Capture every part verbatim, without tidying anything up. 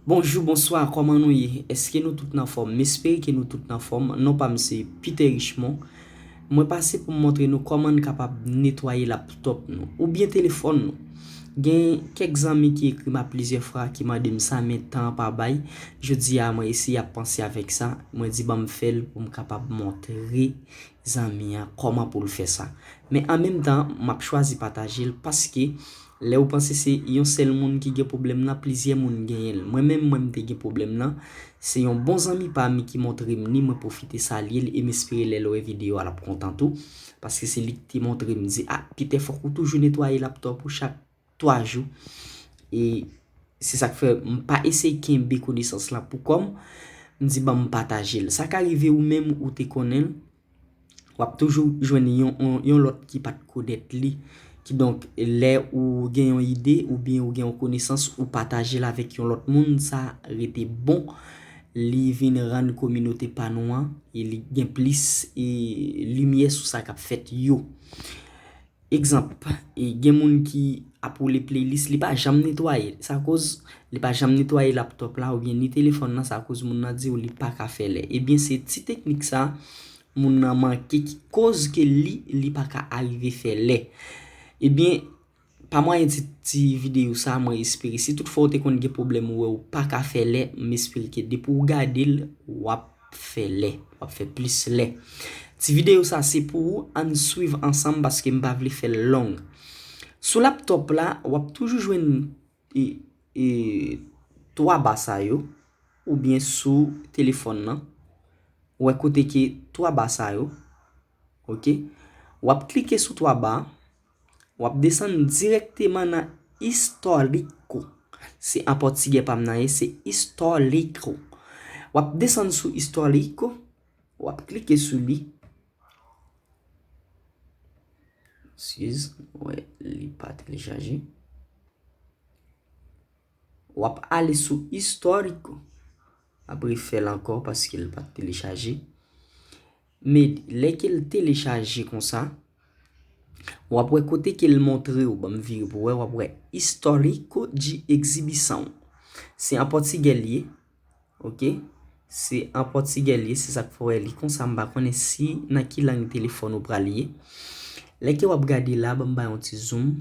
Bonjou, bonswa, kòman nou ye? Èske nou tout nan fòm? M espere ke nou tout nan fòm. Non pa m se Peter Richemond. Mwen pase pou m montre nou kòman n kapab netwaye laptop nou oubyen telefòn nou. Gen kèk zanmi ki ekri m a plizyè fwa ki mande m sa, men tan an pa bay. Jodi a, mwen eseye ap panse avèk sa. Mwen di ban m fè l pou m kapab montre zanmi an kòman pou l fè sa. Men an menm tan, m ap chwazi pataje l paske lè ou panse se yon sèl moun ki gen pwoblèm nan, plizyè moun genyen l. Mwen menm, mwen m te gen pwoblèm nan. Se yon bon zanmi pa m ki montre m li, mwen pwofite salye l e m espere lè l wè videyo a l ap kontan tou. Paske se li ki te montre m, di, "A, Peter, fòk ou toujou netwaye laptop ou chak twa jou." E se sa k fè m pa eseye kenbe konesans lan pou kò m. M di, "Ban m pataje l." Sa ka rive ou menm ou te konnen l, w ap toujou jwenn yon, yon, yon lòt ki pa t konèt li. Kidonk, lè ou gen yon ide oubyen ou gen yon konesans, ou pataje l avèk yon lòt moun, sa rete bon. Li vin rann kominote pa nou an, e li gen plis, e, limyè sou sa k ap fèt yo. Egzanp, e, gen moun ki ap woule playlist, li pa janm netwaye. Sa koz li pa janm netwaye laptop la oubyen ni telefòn nan, sa koz moun nan di w li pa ka fè lè. Ebyen, se ti teknik sa moun nan manke ki koz ke li, li pa ka arive fè lè. Ebyen, pa mwayen ti, ti videyo sa, mwen espere, si toutfwa ou te konn gen pwoblèm ou wè ou pa ka fè lè, m espere ke depi w gade l, w ap fè lè, w ap fè plis lè. Ti videyo sa se pou ou, ann swiv ansanm paske m pa vle fè l long. Sou laptop la, w ap toujou jwenn, e, e, twa ba sa yo, oubyen sou telefòn nan, ou wè kote ke twa ba sa yo, oke? W ap klike sou twa ba, w ap desann dirèkteman nan Histórico. Se an pòtigè pa m nan ye, se Histórico. W ap desann sou Histórico, w ap klike sou li. Eskize, wè, li pa telechaje. W ap ale sou Histórico. M ap refè l ankò paske l pa t telechaje. Men lè ke l telechaje konsa, w ap wè kote ke l montre w, ban m vire pou w wè, w ap wè Histórico de Exibição. Se an pòtigè l ye, oke? Se an pòtigè l ye, se sa k fè w wè li konsa, m pa konnen si nan ki lang telefòn ou pral ye. Lè ke w ap gade la, ban m bay yon ti zoom.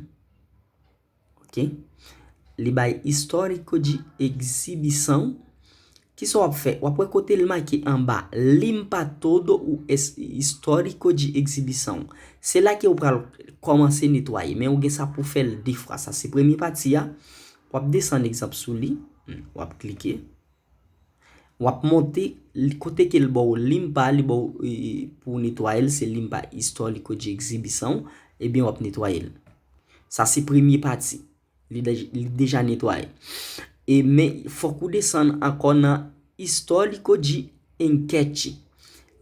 Oke? Li bay Histórico de Exibição. Kisa w ap fè? W ap wè kote l make anba, Limpa todo o es-, histórico de exibição. Se la ke w pral kòmanse netwaye, men ou gen sa pou fè l de fwa. Sa se premye pati a. W ap desann egzanp sou li. W ap klike. W ap monte, li, kote ke l ba w limpa, li ba w, e, pou w netwaye l, se limpa Histórico de Exibição, ebyen w ap netwaye l. Sa se premye pati. Li dej-, li deja netwaye. E men, fòk ou desann ankò nan Histórico de Enquete.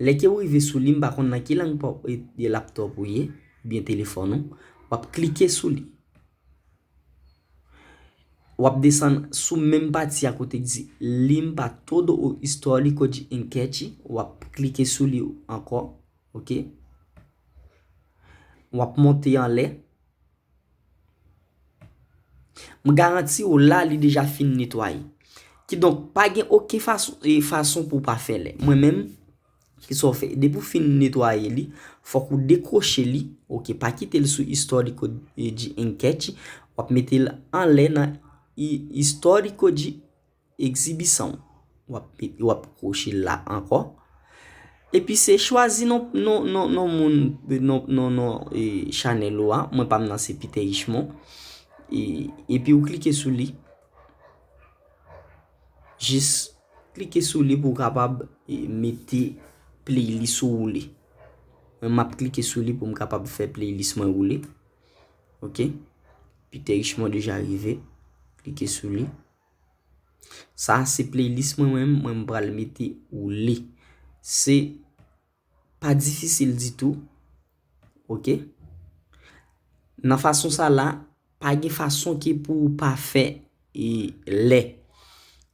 Lè ke w rive sou li, m pa konn nan ki lang pa, e, e laptop ou ye, oubyen telefòn ou, w ap klike sou li. W ap desann sou menm pati a kote k di Limpa todo o histórico de enquete. W ap klike sou li ankò. Oke? W ap monte anlè. M garanti w la, li deja fin netwaye. Kidonk, pa gen okenn fason, e, fason pou w pa fè lè. Mwen menm, kisa w fè? Depi w fin netwaye li, fòk ou dekwoche li, oke, pa kite l sou Histórico de Enquete, w ap mete l anlè nan i-, Histórico de Exibição. W ap, w ap kwoche l la ankò. Epi se chwazi non, non, non, non moun, non, non, non, e, chanèl ou a. Mwen pa m nan se Peter Richemond. E, epi ou klike sou li. Jis klike sou li pou w kapab, e, mete playlist ou woule. Mwen m ap klike sou li pou m kapab fè playlist mwen woule. Oke. Peter Richemond deja rive. Klike sou li. Sa se playlist mwen, mwen, mwen m pral mete woule. Se pa difisil ditou. Oke? Nan fason sa la, pa gen fason ke pou w pa fè, e, lè.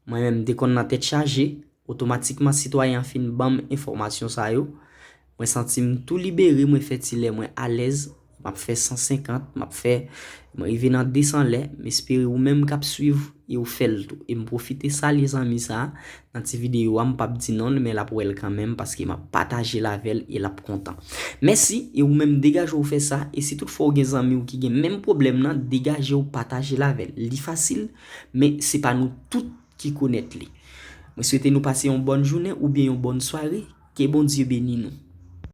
Mwen menm, m te konn nan tèt chaje, otomatikman sitwayen an fin ban m enfòmasyon sa yo. Mwen santi m tou libere, mwen fè ti lè mwen alèz, m ap fè san senkant, m ap fè, mwen rive nan de san lè, m espere ou menm k ap swiv e ou fè l tou. E m pwofite salye zanmi sa a nan ti videyo a, m p ap di non l, men l ap wè l kanmenm paske m ap pataje l avè l e l ap kontan. Mèsi, e ou menm degaje w fè sa, e si toutfwa ou gen zanmi w ki gen menm pwoblèm nan, degaje w pataje l avè l. Li fasil, men se pa nou tout ki konèt li. Mwen swete nou pase yon bòn jounen oubyen yon bòn sware. Ke Bondye beni nou.